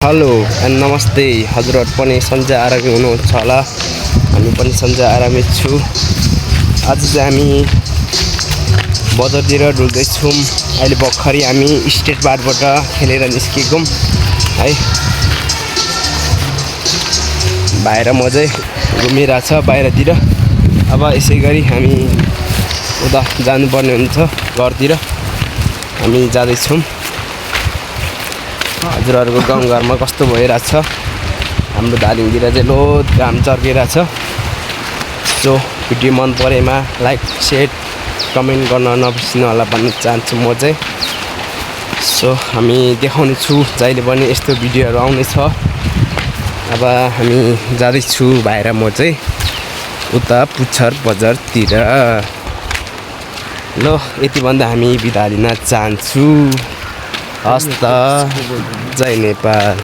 Hello and नमस्ते हजुरहरु पनि सन्चै आरामै हुनुहुन्छ होला। हामी पनि सन्चै आरामै छु। आज चाहिँ हामी बजारतिर डुल्दै छौं। अहिले भर्खरै हामी स्टेट बारबाट खेलेर निस्केको है। बाहिर मजै घुमिरहेछ बाहिरतिर। अब यसैगरी हामी उता जानुपर्ने हुन्छ घरतिर। हामी जाँदै छौं। हजुरहरुको गाउँघरमा कस्तो भइरहेछ? हाम्रो दालिङतिर चाहिँ लोत घाम चर्किरहेछ। सो भिडियो मन परेमा लाइक शेयर कमेन्ट गर्न नबिर्सिनु होला भन्न चाहन्छु म चाहिँ। सो हामी देखाउने छु जहिले पनि यस्तो भिडियोहरु आउनेछ। अब हामी जाँदै छु बाहिर म चाहिँ उता पुच्छर बजारतिर। ल यति भन्दा हामी बिदा लिन चाहन्छु। हस्त जय नेपाल।